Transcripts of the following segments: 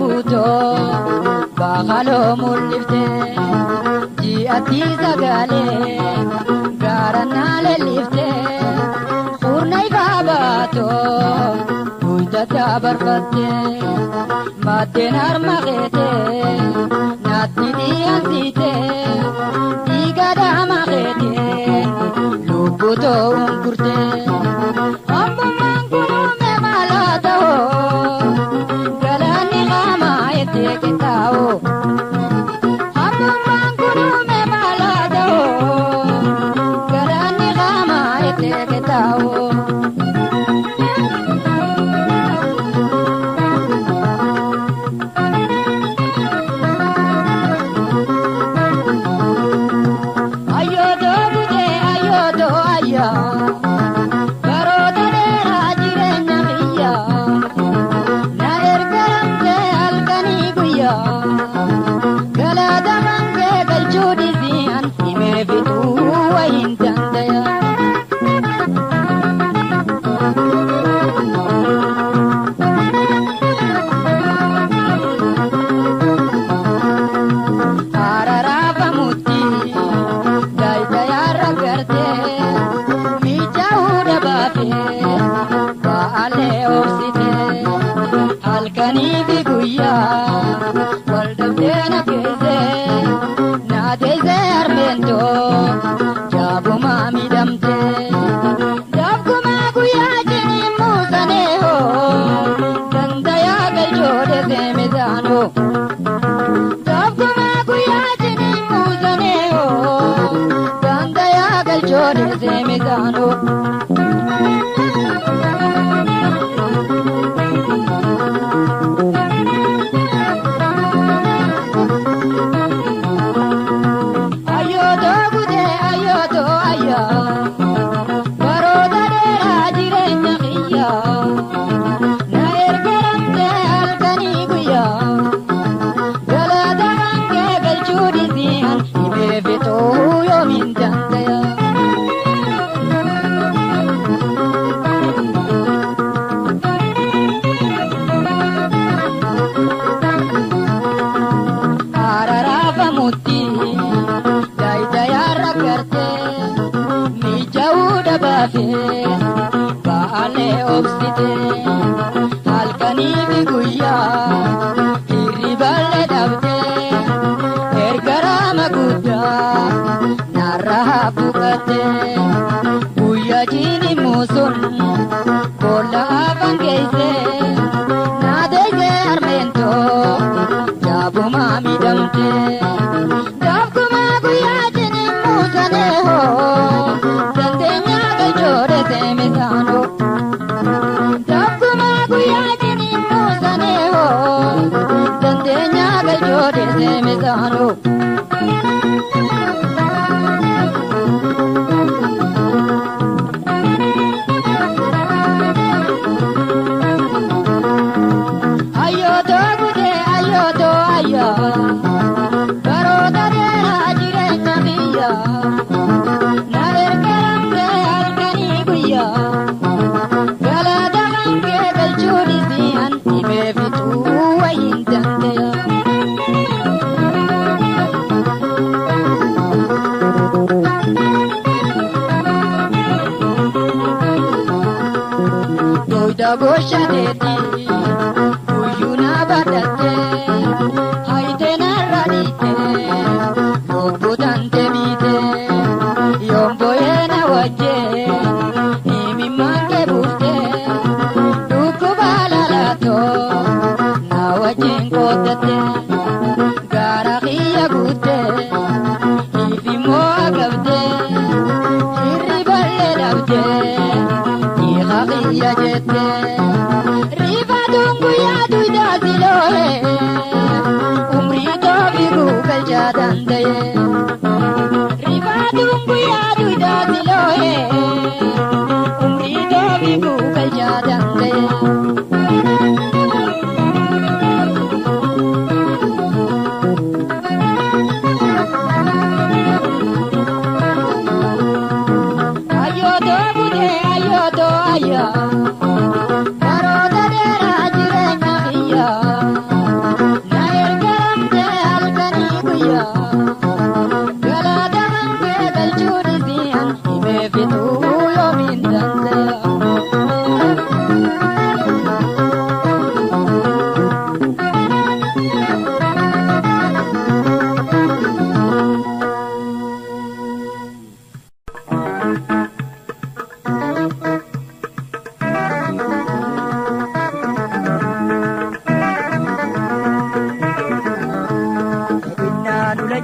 Lubbuutoo baakaloo mul'iftee ji'atti sagalee gaarannaa leelliftee furna ifaa baatoo guyyaa barfattee maaddeen harma keetee naatti dhiyansitee dhiiga daama keetee lubbuutoo ungurtee. Abbummaan kunuunme maalaa ta'oo galaanni qaamaa itti qixxaa'oo. Abbummaan kunuunme maalaa ta'oo galaanni qaamaa itti qixxaa'oo. Ayyooto butee ayyooto ayyaa baroota dheeraa jireenya kiyyaa na ergaramtee halkanii guyyaa galata kee galchuu dhiisii himee fixuu wayiin dandaya. Araraafamutti daayitayaarra gartee miidhaguu dabaafee ba'aalee obsitee halkanii fi guyyaa wal dhabdee na geessee na teessee harmeentoo jaabumaa miidhamtee daafkumaa guyyaa jiniin muusanee hoo dandayaa galchoo deesee misaanoo. Daafkumaa guyyaa jiniin muusanee hoo dandayaa galchoo deesee misaanoo. Ayyooto gutee ayyooto ayyaa baroota dheeraa jireenya kiyyaa na ergaramtee halkanii guyyaa galata kee galchuu dhiisii himee fixuu yoomiin dandaya. Araraafamutti daayitayaarra gartee miidhaguu dabaafee ba'aalee obsitee halkanii fi guyyaa hirriballee dhabdee ergaraama guddaa narraa buqattee guyyaa jiini muusun boolla afaan geessee na deessee harmeentoo jaabumaa miidhamtee. Daafkumaa guyyaa jiniin muusanee hoo dandeenyaa galchoo deessee misaanoo. Daafkumaa guyyaa jiniin muusanee hoo dandeenyaa galchoo deessee misaanoo. Ayyooto gutee ayyooto ayyaa baroota dheeraa jireenya biyyaa na ergaramtee halkanii guyyaa galata kee galchuu dhiisii himee fixuu wayiin dandaya. Doyda gooshateeti guyyuu na badhattee hayitee narra dhiittee lubbuu tante miitee yoomboyee na wajjee himimmaan kee buuftee dhukkuba lalaatoo na wajjin qooddattee gaara kiyya guuttee ifimmoo agabdee hirriballee dhabdee. Dhiiqa kiyya jettee rifaatuun guyyaa duudaa si loolee umrii toofiru galchaa danda'e. Rifaatuun guyyaa duudaa si loolee umrii toofiru galchaa danda'e. Ayyooto butee ayyooto ayyaa baroota dheeraa jireenya kiyyaa.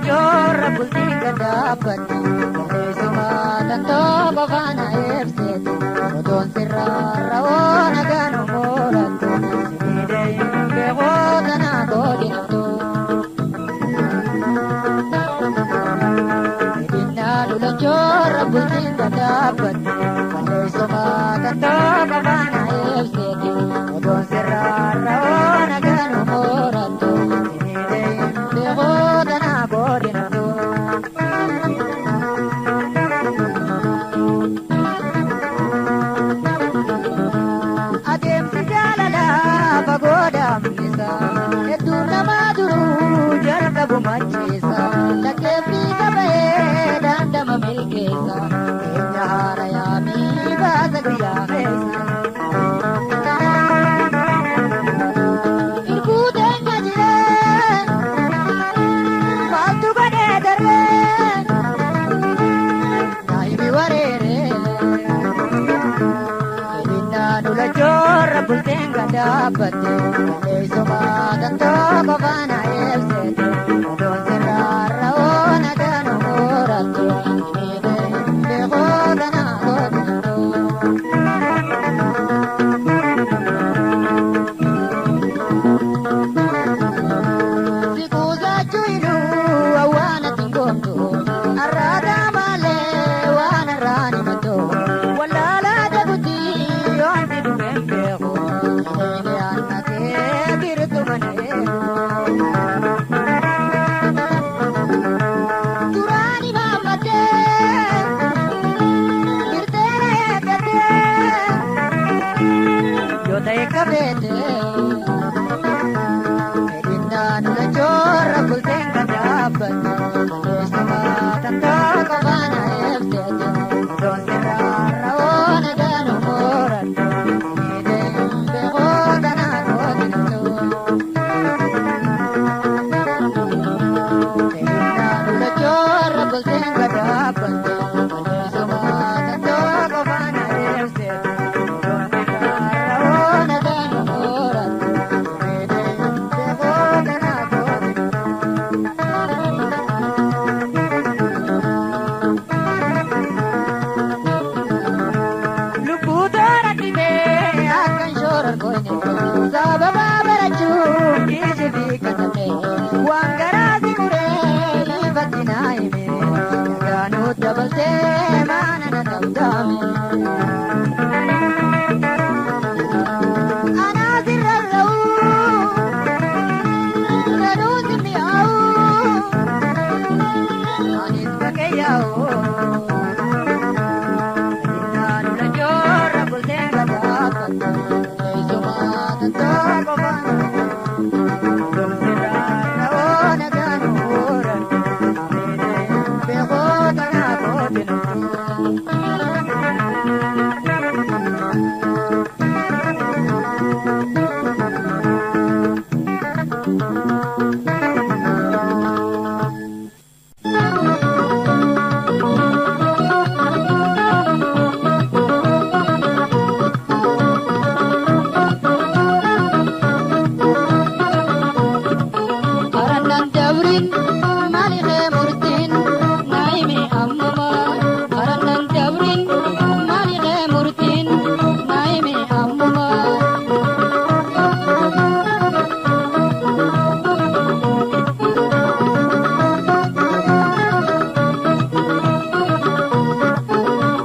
lachorra bultiin gadaabbatti Qilleensuma tantoo qofaana ibseeti Otoon sirraarra oona ganu moorattu Simiidee hin beekoo tanaa godinatu. Fedhinnaa lulachoorra bultiin gadaabbatti Qilleensuma tantoo qofaana ibseeti Otoon sirraarra oona ganu moorattu Simiidee hin beekoo tanaa godinatu. Adeemsi jaalalaa fagoo daamnisa hedduu nama duruu jalqabu macheessa lakkeeffii qabee dandama milkeessa keenya haara yaamii baasa guyyaa keessa. Irkuu teenya jiree maaltu godhee darbee naayimi wareeree. Fedhinnaan ulachoorra bulteen gadaabbate Qilleensuma tantoo qofaana ibseete Otoon sirraarra oona ganu moorattu Simiidee hin beekoo tanaa godinatu. Sikuusachuu inuu awwaanatti hin goomtu Arraata malee waan arraan himattu Wallaalaa jabuutii yoon si dhufe hin beeku Inni annatee birtu mana eegu. Duraan imaammatee birteera eeggatee yoo ta'e qabeetee. Fedhinnaan ulachoorra bulteen gadaabbate Qilleensuma tantoo qofaana ibseete Otoon sirraarra oona ganu moorattu Simiidee hin beekoo tanaa godinatu. Fedhinnaan ulachoorra bulteen gadaabbate Qilleensuma tantoo qofaana ibseete Otoon sirraarra oona ganu moorattu Simiidee hin beekoo tanaa godinatu. Lubbuu toora dhibee akkan shoora goone sababa barachuuf dhiisi fi katabne waan garaa si muree ifatti naa hime dhagaanuu dabaltee maana na dhabdame. Anaa sirra ra'uu gaduu si mi'aawu anis bakkee yaa'u. Fedhinnaan ulachoorra bulteen gadaabbate Qilleensuma tantoo qofaana Otoon sirraarra oona ganu moorattu Simiidee hin beekoo tanaa godinatu. Karannan dabrin maalikee murtiin naayimi ammuma. Karannan dabrin maalikee murtiin naayimi ammuma.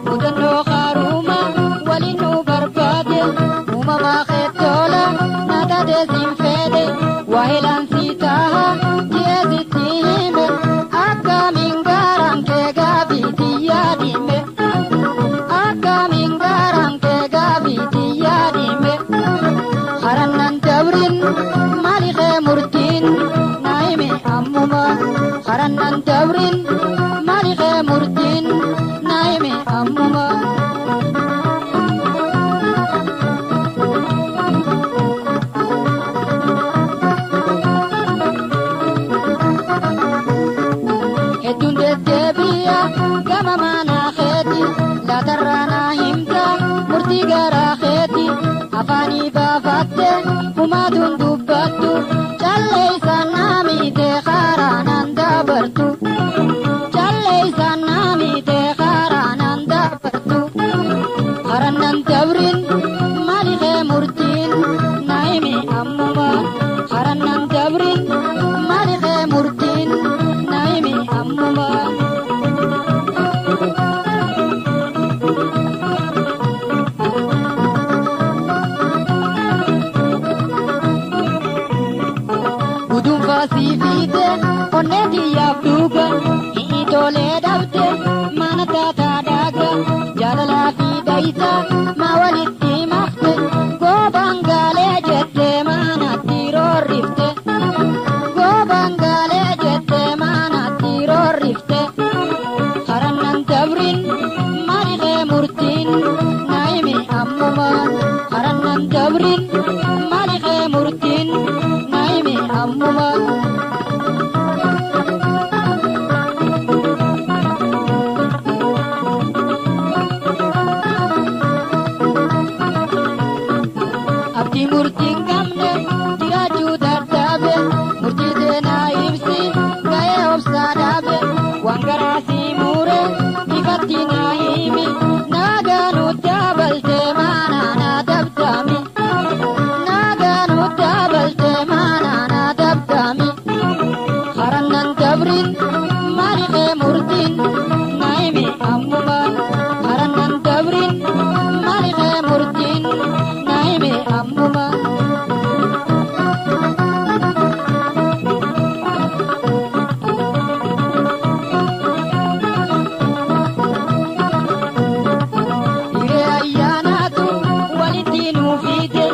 Mudannoo haaruma waliin nu barbaade uumamaa keettoola na taatee siin fedhe waahilaan si taha jee sitti hime akkamiin garaan kee gaafiitti yaadime akkamiin garaan kee gaafiitti yaadime harannan dabrin maalikee murtiin naayime ammuma harannan dabrin maalikee murtiin naayime ammuma. Hedduun deddeebi'a gama manaa keeti laatarraa naa himta murtii garaa keeti afaanii baafatte humaatuun dubbattu callee isaan naa miite karaa naan dabartu. dabrin maaliqee murtiin naayimi ammuma. Gudunfaa siifiite onnee xiyyaaf dhuga hiitoolee dhabde mana taataa dhaaga jaalalaa fi dayisa maa walitti makte goobaan gaalee jette maanatti roorrifte goobaan gaalee jette maanatti roorrifte harannan dabrin maaliqee murtiin naayimi ammuma harannan dabrin maaliqee murtiin naayimi ammuma. Abdii murtiin qabne jiraachuu dadhabe murtii seenaa ibsi ga'ee obsaa dhaabe waan garaa sii muure ifatti naa himi naagaa nutti abaltee maanaa naa dabdaami naagaa nutti abaltee maanaa naa dabdaami harannan dabrin maaliqee murtiin naa himi ammuma harannan dabrin maaliqee murtiin naayimi ammuma. Hiree ayyaanaatu walitti nuu fiide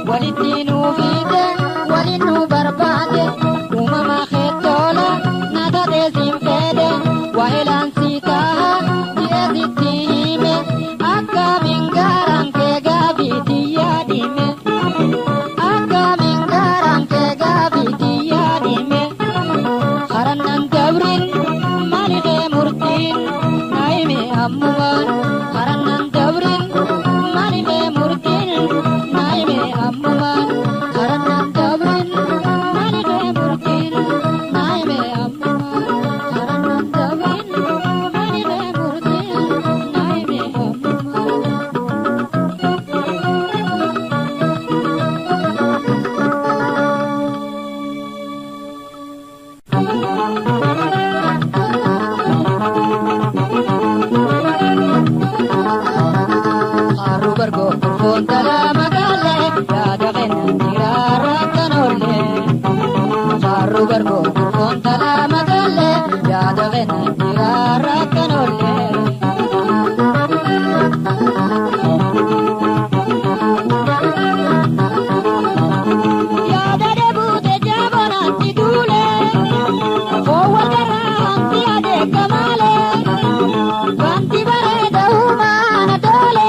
walitti nuu fiide waliin nu barbaade uumama keettoola na taatee siin fedhe waayilaan si taha ji'ee sitti hime akkamiin garaan kee gaafiitti yaadime akkamiin garaan kee gaafiitti yaadime harannan dabrin maaliqee murtiin naayimi ammumaan harannan dabrin maaliqee murtiin naayimi ammumaan harannan dabrin maaliqee murtiin naayimi ammumaan harannan dabrin maaliqee murtiin naayimi ammumaan. Haruu bargoo kurfoon talaa magaalee yaada kennan jiraarra kan oolle. Haruu bargoo kurfoon talaa magaalee yaada kennan jiraarra kan oolle. Yaada deebuute jaabonaatti duule foowwan garaa hanti adeegamaalee wanti bareeda uumaana tole.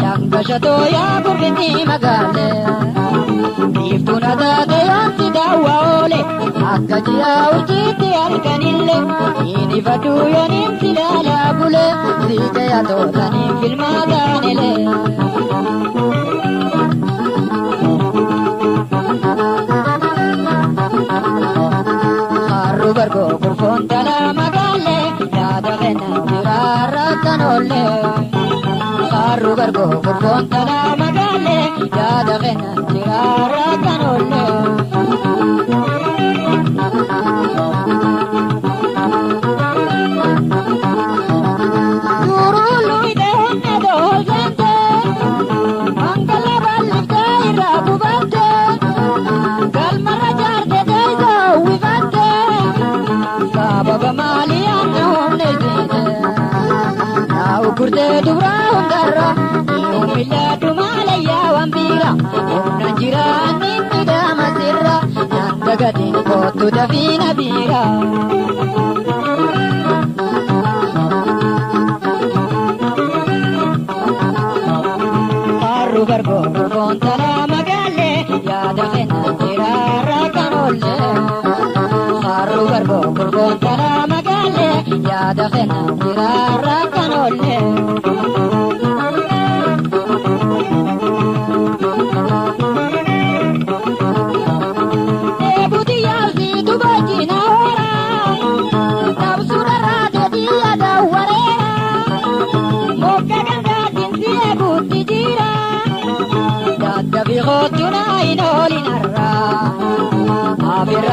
Langashatoo yaa gurbitti magaale biiftuun ataate yoomti daawwa oole akka ji'a urjiitti halkanille inni faduu yooniin silaalaa bule siite atootaniin filmaa taanile. Haruu bargoo kurfoon talaa magaalee yaada kennan jiraarra kan oolle. Haruu bargoo kurfoon talaa magaalee yaada kennan jiraarra kan oolle. Suuruluu itee humna doolseente hangala bal'iftee irraa bubatte galmarra jaarte teessoo uwwifatte sababa maalii aanna humna isiite naa uggurtee dubraa hundarra miidhagdu maalayyaa waan biira humna jiraanni midhaama sirra naan dagatiin kootu dafiina biira. Haruu bargoo kurfoon talaa magaalee yaada kennan jiraarra kan oolle. Haruu bargoo kurfoon talaa magaalee yaada kennan jiraarra kan oolle. Eeguuti yaabsiitu bojjina horaa dabsuudha raateetii yaada wareera mokka gandaatiin si eeguutti jira daddabii kootu naa hin oolin har'aa.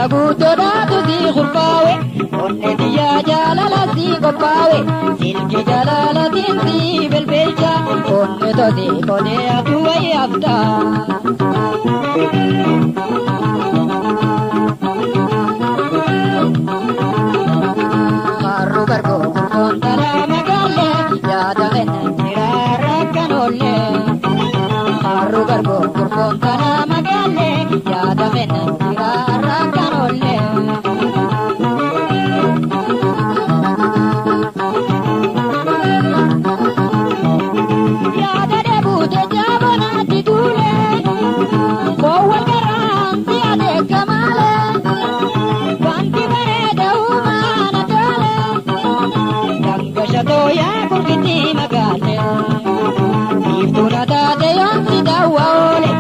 Afeerra guutoodhaatu si kurfaawe onnee xiyyaa jaalala si qophaawe silki jaalalatiin si bilbilcha onnee tosi qodee atu wayii haftaa. Harru bargoo gurgoon talaa magaalee yaada kennan jira rakkan oollee. Harru bargoo gurgoon talaa magaalee yaada kennan jira rakkan oollee. Yaada dheebuute jaabonaatti tuulee koowwan garaan si adeegamaalee wanti bareeda uumaan atoolee dangashatoo yaa gurgitti magaalee biiftuuna taate yoomsi daawwa oole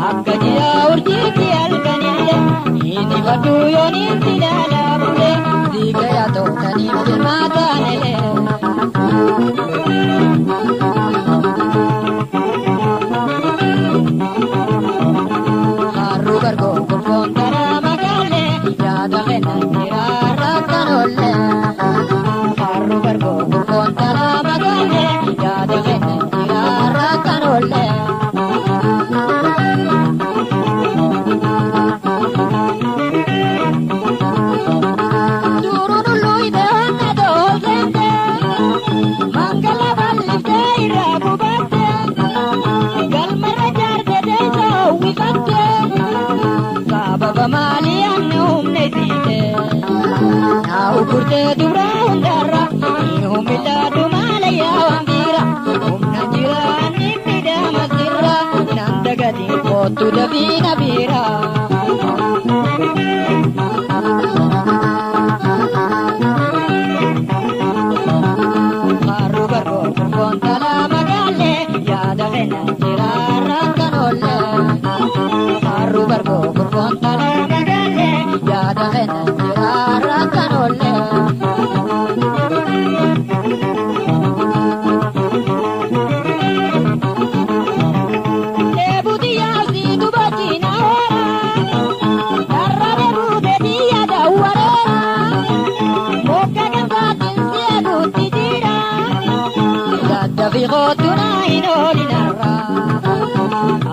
akka ji'a urjiitti halkanillee inni fadhu yoonitti ilaalaa bulee siika yaatotaniif ilmaa taanelee. Harru bargoo gurgoon taraa magaalee yaada kennan jira rakkan oollee. Harru bargoo gurgoon taraa magaalee yaada kennan jira rakkan oollee. Duruun ulluuyite onna doolseente mangala bal'iftee irraa gubatte galmarra jaarte teessoo uwwifatte sababa maalii anna humna isiite naa uggurtee dubra hundarra ni humilladhu maala yaa waan humna jira ni midhaama sirra nan dagatiin kootu dafii na biira. Harru bargoo gurgoon talaa magaalee yaada kennan jira rakkan oollee. Harru bargoo gurgoon talaa magaalee yaada kennan jira rakkan oollee. Dheebuuti yaabsi dubartii na hoora karra dheebuute xiyya daawwareera mokka gamtaatiin si eeguutti jira daddafi kootu na hin oolinarra.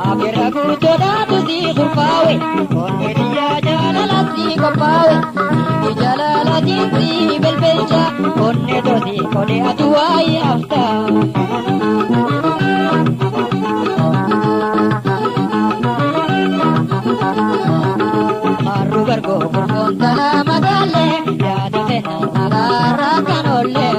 Afeerra guutoodhaatu si kurfaawe onnee xiyyaa jaalala si qophaawe silki jaalalatiin si bilbilcha onnee tosi qodee atu waayee haftaa. Harru bargoo gurgoon talaa magaalee yaada kennan jira rakkan oollee.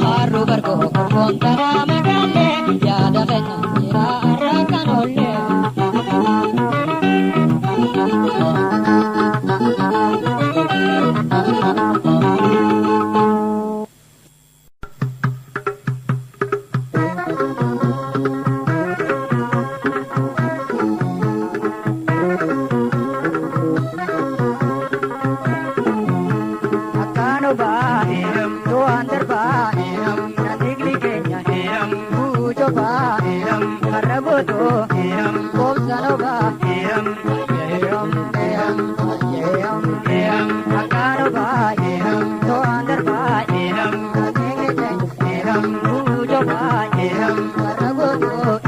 Harru bargoo gurgoon talaa magaalee yaada kennan jira rakkan oollee. Akkaan obaa to'an darbaa nandigni keenya guucobaa karra gootoo qoobsan obaa akkaan obaa to'an darbaa nandigni keenya guucobaa karra gootoo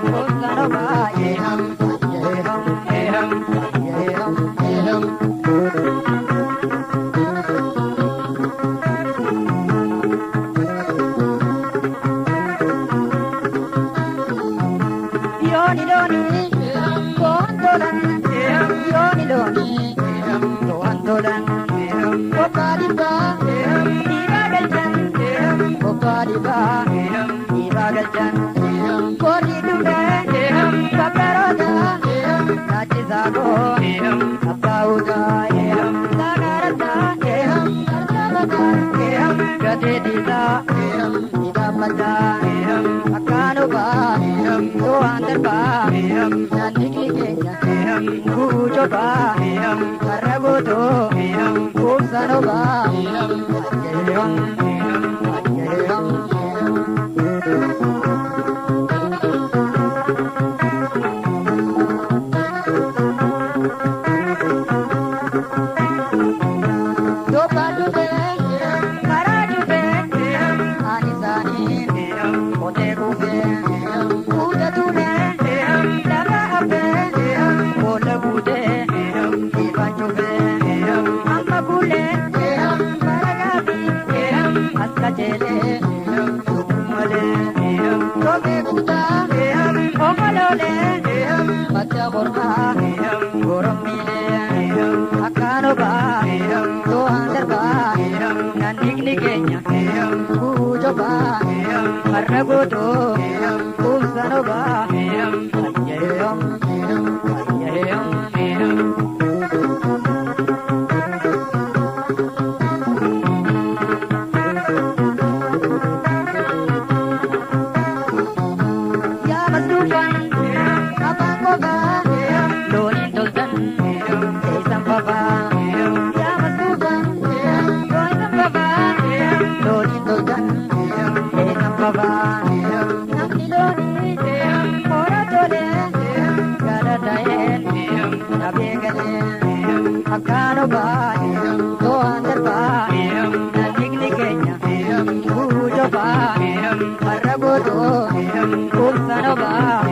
qoobsan obaa. Yooni looni to'an tolan yooni looni to'an tolan bobbaa dhibbaa dhiibaa galchan bobbaa dhibbaa dhiibaa galchan koorri dhumee babbaroota naachisaa koo abbaa utaa saagarattaa arjaabataa gateetiisaa hidhammataa akkaan obaa to'an darbaa naannikni keenya guucobaa karra gootoo quubsan obaa. Cufe amma kuulee baragaafi as qajeelee malee tookee kutaa okoloolee madda kormaa gorommiilee akkaan obaa to'aan darbaa nanniqni keenya guujobaa har'a gootoo kumsan obaa ayyeeyom ayyeeyom. Yaa masduufan afaan qofaa looniin toltan teessan fafaa. Yaa masduufan toltan fafaa looniin toltan teessan fafaa. Namni loonii hora tolee gara ta'een dhabee galee akkaan obaa to'aan darbaa nanniqni keenya guujobaa har'a gootoo kumsan obaa.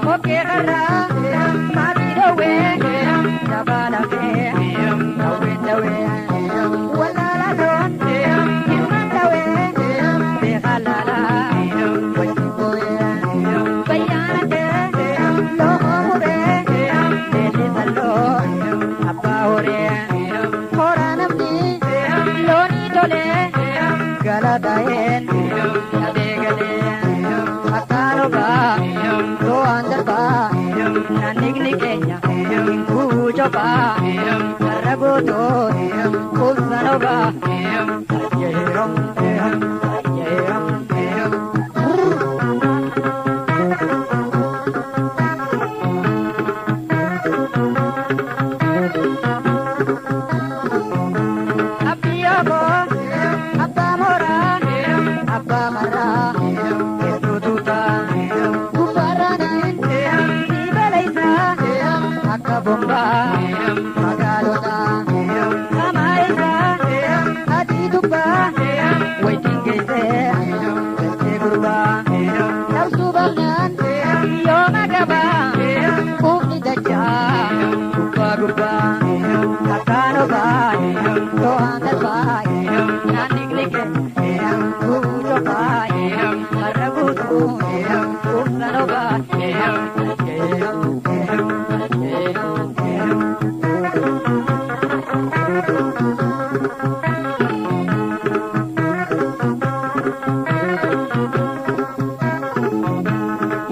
Mokkee har'aa maatii dhowwee jabaa lafee dhawween dhawwee wallaala loon hirmaan dhawwee beekaa laalaa wajjin boo'ee bayyaanatee loon muree leellisa loon abbaa horee horaa namni loonii tolee galata'een dhabee galee akkaan obaa to'aan darbaa nanniqni keenya guujobaa har'a gootoo kumsan obaa ayyeerom ayyeerom. Abbiyyoo abbaa mooraa abbaa marraa hedduu tuutaa gubbaarraaniin si baleysaa akka bombaa magaalotaa hamaa isaa adii dubbaa wajjin geessee galchee gurbaa dhabsuu baafnaan yooma gabaa quufni dachaa gubbaa gubbaa akkaan obaa to'aan darbaa naanniqni keenya guutobaa har'a guutuu kumsan obaa.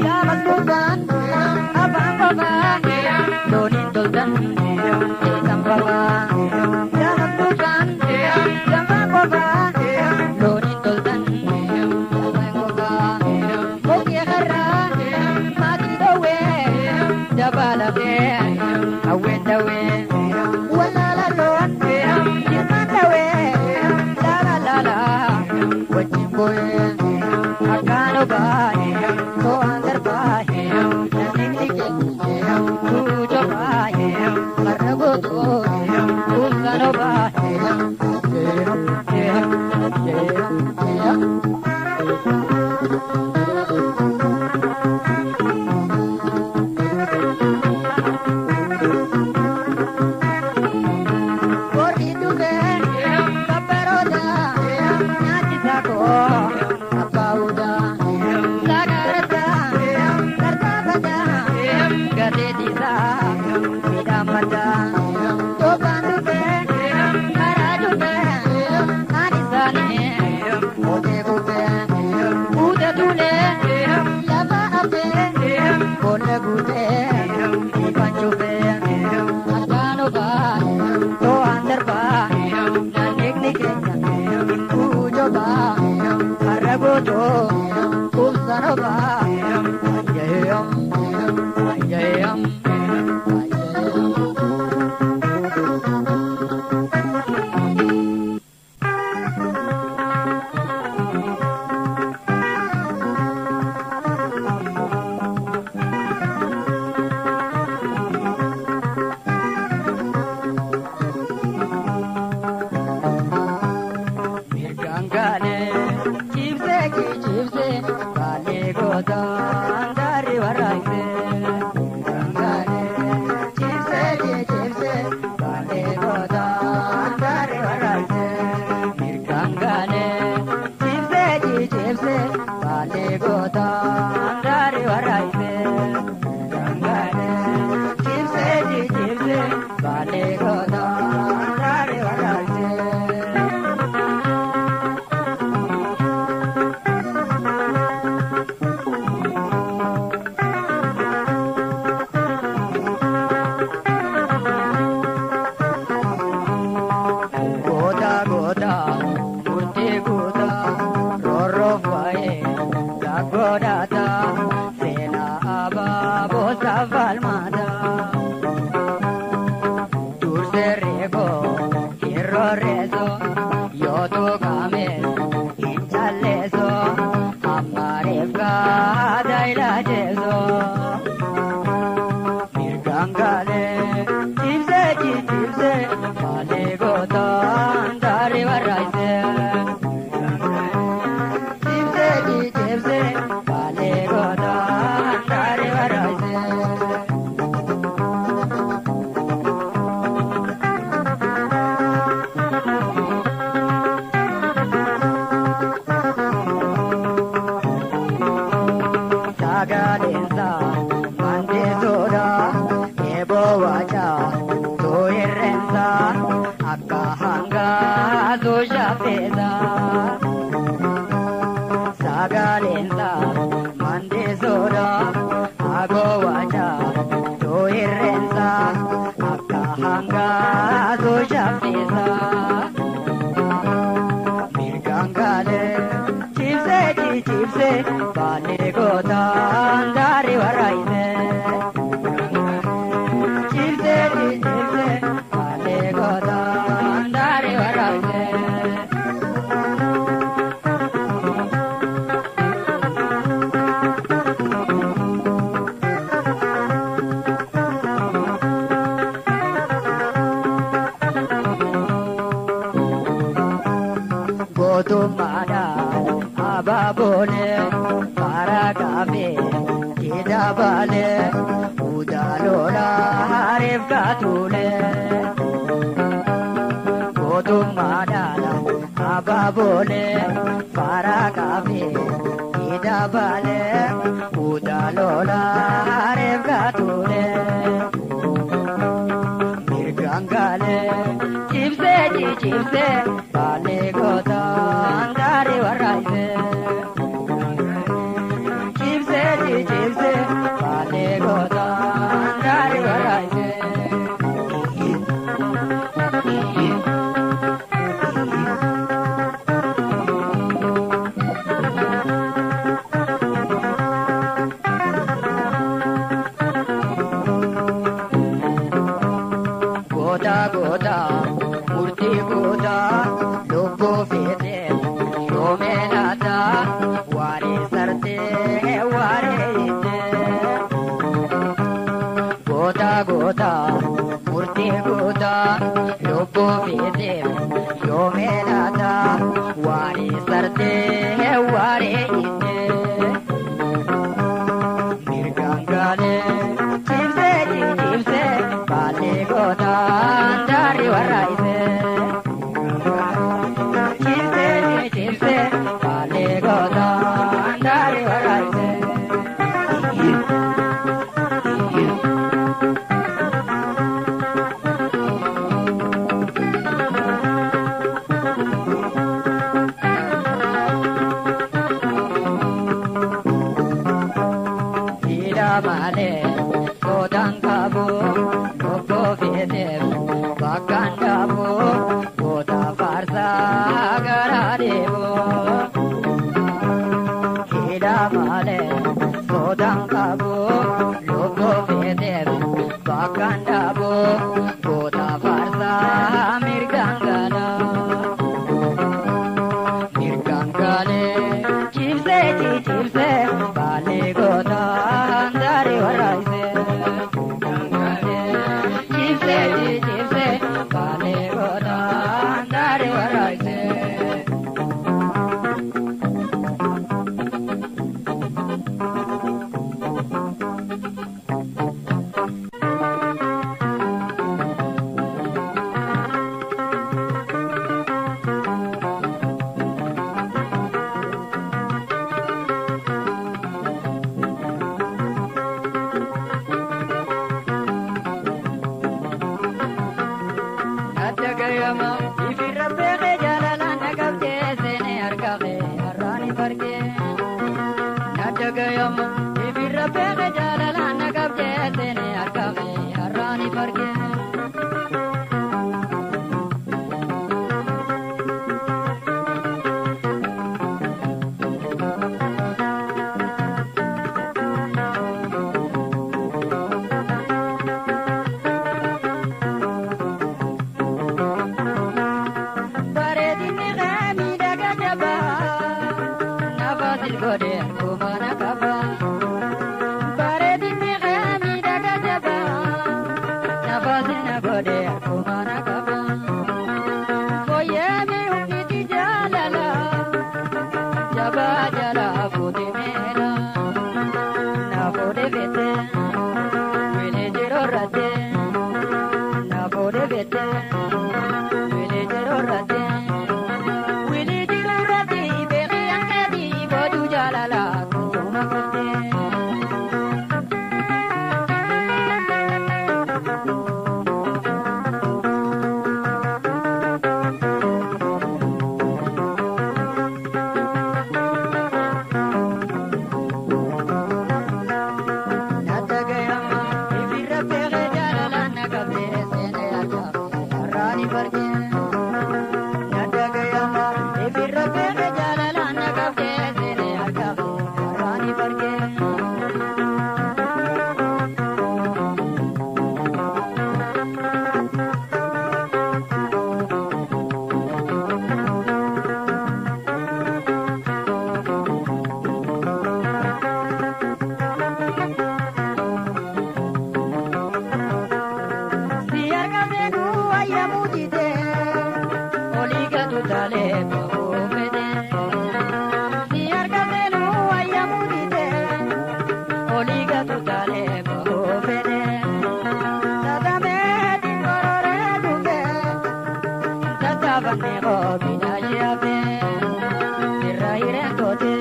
Yaa masduufan afaan qofaa looniin toltan teessan fafaa. Yaa masduufan afaan qofaa looniin toltan teessan qofaa. Mokkee har'aa maatii dhowwee jabaa lafee hawween dhawwee wallaala loon hirmaan dhawwee laala laala wajjin boo'ee akkaan obaa to'aan darbaa nanniqni keenya guujobaa har'a gootoo kumsan obaa. Warri dhufee babbaroota nyaachisa koo abbaa hudaa sagarata tarkaanfata gateetiisa midhaan mataa toofaan dhufee Roreso, yo tu kame, inchaleso, ammareef gaada ilaajeso. Mirgaan galee, cimsee cicimsee, baalee gootaan daarii warraayisee. Cimsee cicimsee, baalee gootaan daarii warraayisee. Sagaleensa mandeesoodha eeboo waaca tooyirreensa akka hangaasuu shaffeessa. Sagaleensa mandeesoodha agoo waaca tooyirreensa akka hangaasuu shaffeessa. Mirgaan galee cimsee cicimsee baalee gootaan daarii warraayisee. Cimsee cicimsee baalee gootaan daarii warraayisee. Gootummaadhaan abaabolee karaa kaafee kidaabalee utaalolaa hareef kaatuulee. Gootummaadhaan abaabolee karaa kaafee kidaabalee utaalolaa hareef kaatuulee. Mirgaan galee cimsee cicimsee baalee gootaan daarii warraayisee. Cimsee cicimsee baalee gootaan daarii warraayisee. Goota goota murtii goota lubbuu feetee yoomee laata waaree sartee waaree hittee. Goota goota murtii goota lubbuu feetee yoomee laata waaree sartee waaree hittee. Mirgaan galee cimsee cicimsee baalee gootaan daarii warraayisee. Cimsee cicimsee baalee gootaan daarii warraayisee. Hidha malee soodaan qabu lubbuu feeteef bakkaan dhaabu goota faarsaa garaa deebu. Hidha malee soodaan qabu lubbuu feeteef bakkaan dhaabu goota faarsaa mirgaan gala. Mirgaan galee cimsee cicimsee baalee gootaan daarii warraayisee. Cimsee cicimsee baalee gootaan daarii warraayisee. Adda ifirra beekee jaalala na qabdee seenee harka kee har'aan fargee. Adda gayama ifirra beekee jaalala na qabdee seenee harka kee har'aan fargee. godhe akkuma na qaba. Bareedinni kee miidhaga jabaa nafaasi na godhe akkuma na qaba. Fooyyee humniti jaalala jabaa jala fuute meela na fuudhe beete wilee jiroorrate na fuudhe beete wilee jiroorrate. Wilee jiroorrate beekii akkaati booduu jaalala kuntuma koftee. Natagayama ifirra beekee jaalala na qabdee seenee argaa har'aani bargee. Natagayama ifirra beekee jaalala na qabdee seenee argaa har'aani bargee. Si argatee ayyamu didee olii gatu taalee bahuu fedhe. Si argatee ayyamu didee olii gatu taalee bahuu fedhe. Tatamee dingororee dhufee tattaafannee qophii shi'aafee irra hireen tootee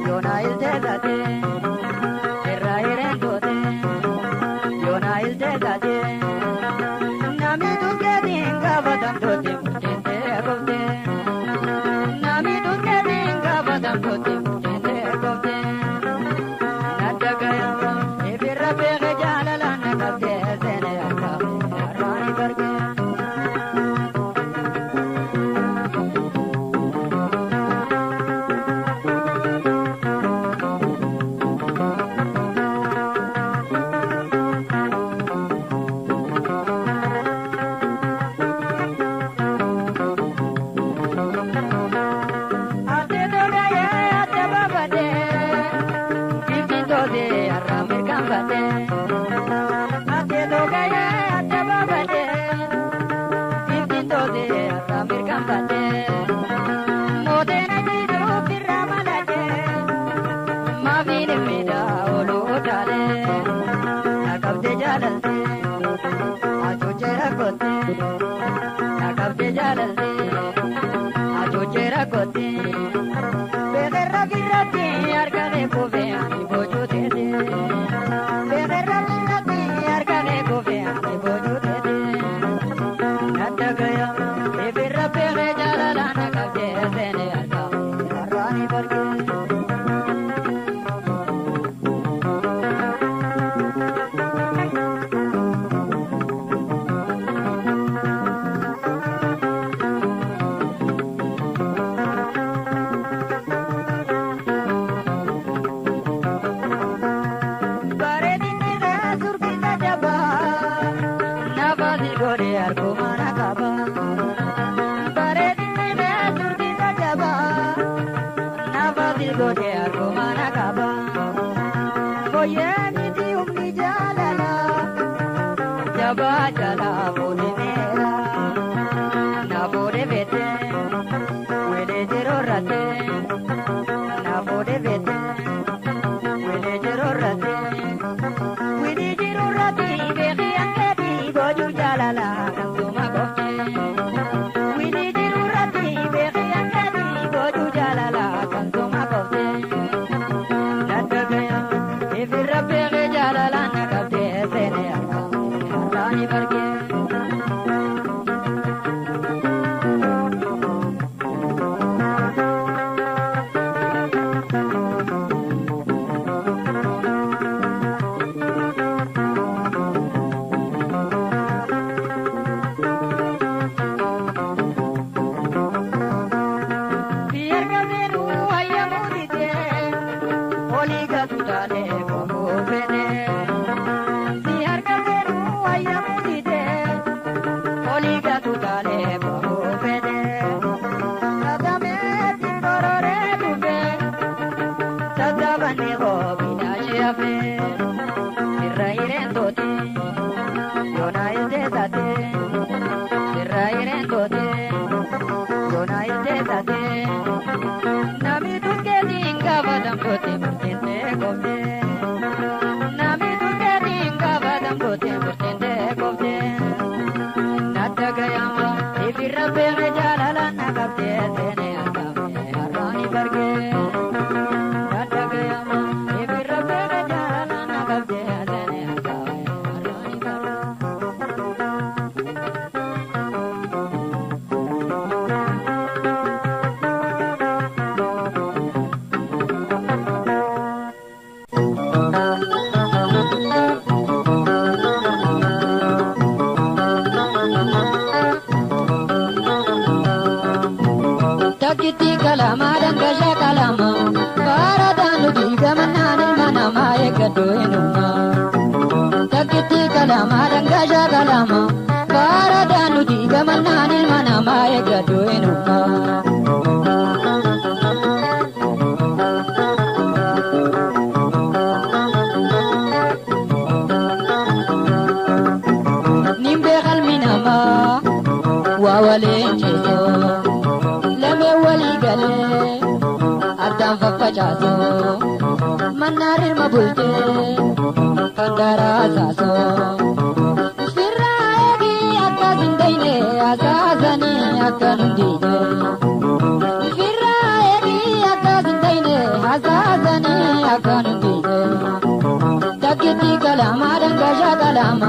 yoona iltee taatee irra hireen tootee. Yoona iltee taatee namni dhugaatiin gaafatamtooti murteessee koftee. Namni dhugaatiin gaafatamtooti murteessee koftee. Nadda gayama ifirra beekee jaalala na qabdee seenee akka har'aani bargee. Ate tolayee ate babatee iftiin tootee har'a mirkanfatee. Ate tolayee ate babatee iftiin tootee har'a mirkanfatee. Mooteen ajiiduu firra malatee maafiin miidhaa ooluu taalee na qabdee jaalaltee achuuchee rakkoottee na qabdee jaalaltee. Achuuchee rakkoottee beekerra birratti harka kee kuufee ani boojuu teete. Beekerra birratti harka kee kuufee ani boojuu teete. Nadda gayama ifirra beekee jaalala na qabdee seenee harka har'aani bargee. Bareedinni kee surbiisa jabaa nafaasi godhe harkuma na qaba. Bareedinni kee surbiisa jabaa nafaasi godhe harkuma na qaba. Fooyyee miti humni jaalala jabaa jala fuudhe meera na fuudhe beete wilee jiroorrate na fuudhe beete wilee jiroorrate. Wilee jiroorrate beekii akkaati boojuu jaalala kan suma koftee. Wilee jiroorrate beekii akkaati boojuu jaalala kan suma koftee. Nadda gayama ifirra beekee jaalala na qabdee seenee harka har'aani bargee. isheen toote yoona ittee taate namni turkeetiin gaafatam goote murteen ta'e goofte namni turkeetiin gaafatam goote murteen ta'e goofte nadda gayama ifirra beekne jaalala na qabdee seenee argame har'aani bargee nadda gayama ifirra beekne jaalala na qabdee seenee argame har'aani bargee. Takkitti kalama dangasha kalama faradaan diigamannaan ilma namaa eeggadhu eenyummaa. Takkitti kalama dangasha kalama faradaan diigamannaan ilma namaa eeggadhu eenyummaa. Nimbee qalmi namaa waa waliin ceesoo. Lamee walii galee addaan faffacaasoo mannaan ilma bultee kan garaa saasoo. Firraa eegii akkas hin dayne asaasanii akka nun diine. Firraa eegii akkas hin dayne asaasanii akka nun diine. Takkitti kalama dangashaa kalama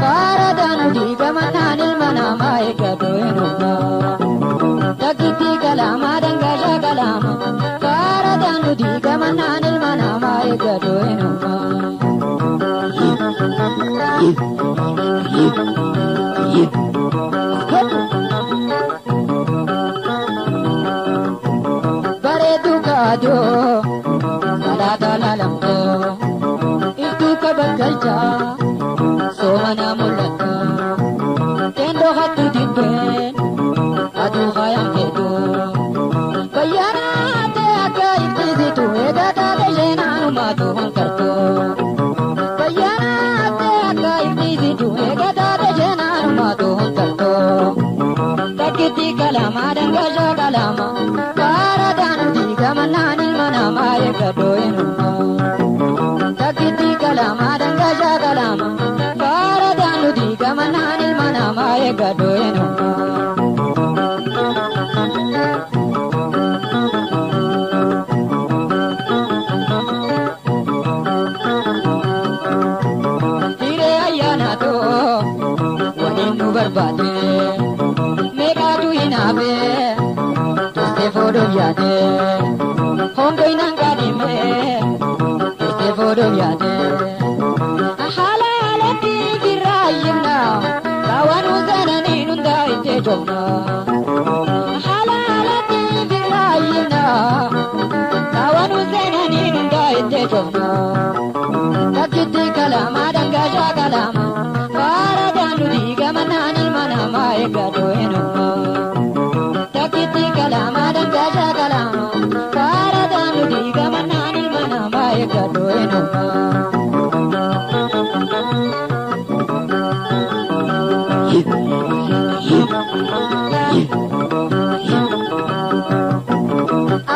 faradaan diigamannaan ilma namaa eeggatu eenyummaa. Takkitti kalama dangasha kalama faradaan diigamannaan ilma namaa eeggatu eenyummaa. Bareedu kaadoo salaata lalamtoo iftuu kabakkalchaa soomana mul'atta teendoo hattu dibbeen. Aduu faayaan feetu bayyaana ta'e akka ittisitu egaa taate isheen anumaatu hankartu. Bayyaana ta'e akka ittisitu egaa taate isheen anumaatu hankartu. Takkitti kalama dangashaa kalama faradaan diigamannaan ilma namaa eeggadhu eenyummaa. Takkitti kalama dangashaa kalama faradaan diigamannaan ilma namaa eeggadhu eenyummaa. Hiree ayyaana waliin nu barbaade meeqaatu hinaafe turtee foodoof yaade hongo hinaan qaadhime turtee foodoof yaade haala haalatti firraa ayyimna kaawwan seenanii hundaa itti joofna haala haalatti firraa ayyimna kaawwan seenanii hundaa itti joofna. Takkitti kalama dangashaa kalama faradaan diigamannaan ilma namaa eeggadhu eenyummaa. Takkitti kalama dangashaa kalama faradaan diigamannaan ilma namaa eeggadhu eenyummaa.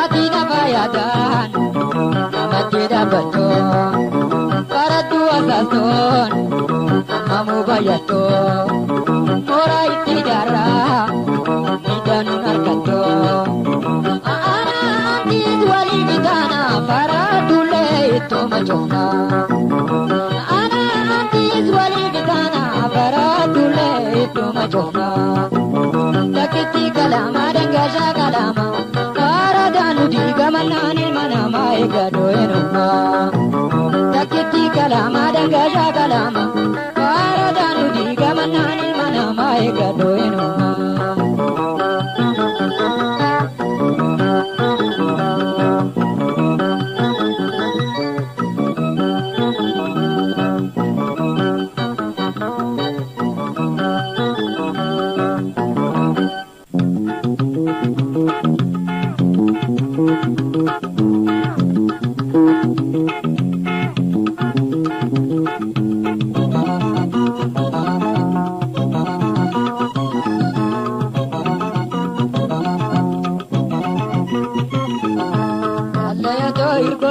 Ati nafa yaadaan namatti dhaabbattu. Barattuu asaasoon ammamuu bayyattu mooraa itti jaarraa miidhanuun harkattu. Aanaan walii bitaana faradullee ittuma joofna. Aanaan walii bitaana faradullee ittuma joofna. Takkitti kalama dangashaa kalama faradaan diigamannaan ilma namaa eeggadhu eenyummaa. Takkitti kalama dangashaa kalama faradaan diigamannaan ilma namaa eeggadhu eenyummaa.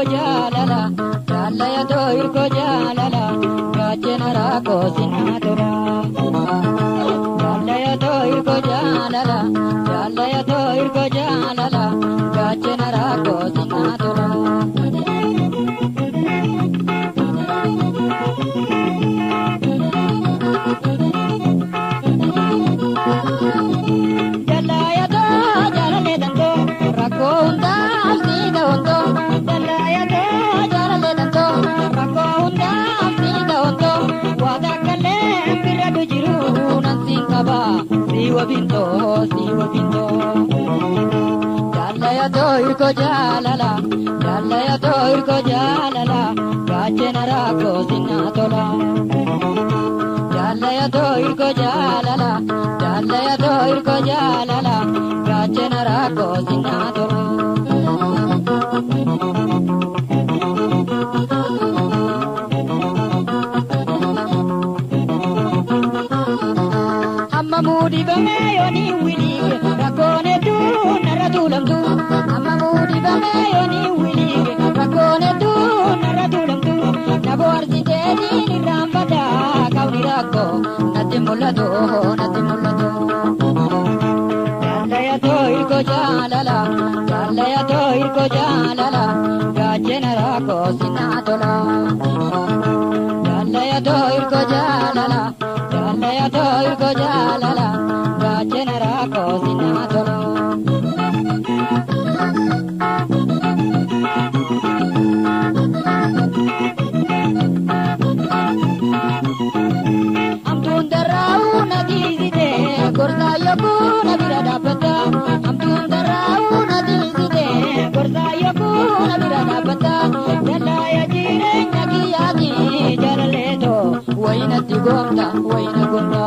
Irkoo jaalala jaallayatoo irkoo jaalala gaachena rakkoo sinaa tola. Jaallayatoo irkoo jaalala jaallayatoo irkoo jaalala gaachena rakkoo sinaa tola. Jaallayatoo jaalallee tantoo rakkoo hundaaf siita hontoo. Jaallayatoo jaalallee tantoo rakkoo hundaaf siita hontoo. Waa takkallee birratu jiru nan siin qaba siiwa bintoo siiwa bintoo. Jaallayatoo irkoo jaalala jaallayatoo irkoo jaalala gaachena rakkoo sinaa tola. Jaallayatoo irkoo jaalala jaallayatoo irkoo jaalala gaachena rakkoo sinaa tola. Amma muudibamee yoonii wiliige rakkoon hedduu narra tuulamtu. Amma muudibamee yoonii wiliige rakkoon hedduu narra tuulamtu. Na bohaarsiteetiin irraan badaa qabni rakkoo natti mul'atu natti mul'atu. Jaallayatoo irkoo jaalala jaallayatoo irkoo jaalala gaachena rakkoo sinaa tola. Jaallayatoo irkoo jaalala jaallayatoo irkoo jaalala gaachena rakkoo sinaa tola. Amtuun darraa'uu na tiisite gorsaa yogguu na bira dhaabbata. Amtuun darraa'uu na tiisite gorsaa yogguu na bira dhaabbata. Jallaaya jireenya kiyyaati jaalalleetoo wayinatti goomta wayina goomta.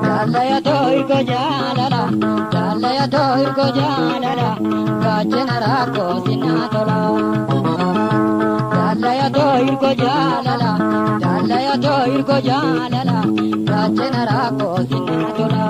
Jaallayatoo irkoo jaalala jaallayatoo irkoo jaalala gaachena rakkoo sinaa tola. Jaallayatoo irkoo jaalala jaallayatoo irkoo jaalala gaachena rakkoo sinaa tola.